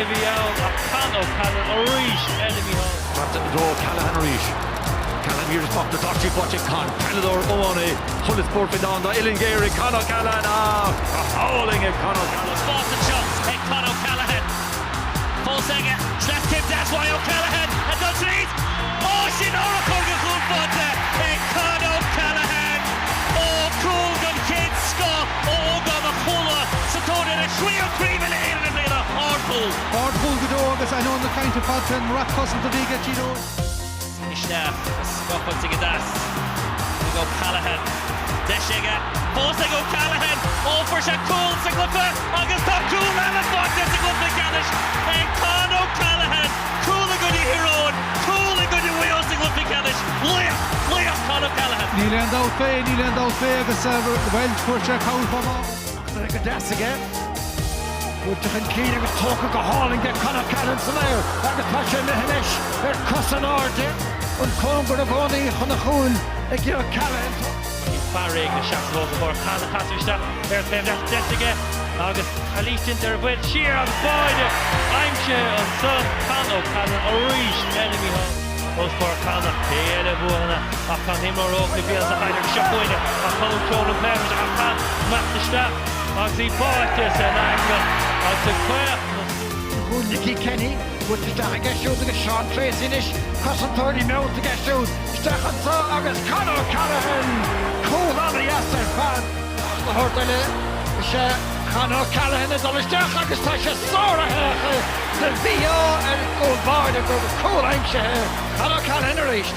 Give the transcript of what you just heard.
a bhí ann ach Con O'Callaghan arís eile Micheál. Thart i dtreo Callaghan arís. Callaghan iarracht fachta tá sí faighte ag Con. Peileadóir iomána chuile spórt faoi dán dá uillinn ghéar ag Con O'Callaghan ach go hálainn ag Con O'Callaghan. Spás anseo ag Con O'Callaghan. Fós aige. Sleaschéim deas uaidh O'Callaghan ag dul tríd. Ó sin urchar de chúl faighte ag Con O'Callaghan. Ó cúl den chéad scoth ó ógánach Chuala sa tóir ar a thríú craobh uile Éireann i mbliana. Ardchúl. Ardchúl go deo agus ainneoin na cainte fad sin, rath cosanta a bhí aige Tír Eoghain. Isteach scuabtha go deas ag O'Callaghan. Deis aige fós ag O'Callaghan. Ó fuair sé cúl sa gcluiche agus tá cúl eile faighte sa gcluiche ceannais ag Con O'Callaghan. Cúl i gcoinne Thír Eoghain, cúl i gcoinne Mhaigh Eo sa gcluiche ceannais. Laoch, laoch Con O'Callaghan. Níl aon dabht fé, níl aon dabht fé agus, bhuel, fuair sé cabhair chomh maith. Go deas aige. Buailte chun cinn agus tógtha go hálainn ag Con O'Callaghan san aer agus tá sé imithe anois ar cos in airde. An cóngar i gcónaí chun a chúil ag O'Callaghan. Fear éigin ag seasamh os a chomhair. Con ag casadh isteach ar an taobh deas. Deis aige agus calaois déanta ar an bhfuil. Siar agus báide aimsithe ansan. Con O'Callaghan arís eile Micheál. Os comhair Con ach cé eile a bhuachan ach an t-imreoir óg na bliana sa chaid agus seo chugainne ach Con Cronin Pléimid ach Con imeacht isteach agus í báite san eangach agus ag caoch na súl. Chúl Nicky Kenny, buailte isteach aige siúd agus Seán Treacy anois, cosantóirí meallta aige siúd, isteach anso agus Con O'Callaghan! Cúl an-dheas ar fad! Ach na hord eile is ea Con O'Callaghan ag dul isteach agus tá sé sáraithe acu! De mhí-ádh ar an gcúl báire go raibh cúl aimsithe Con O'Callaghan arís.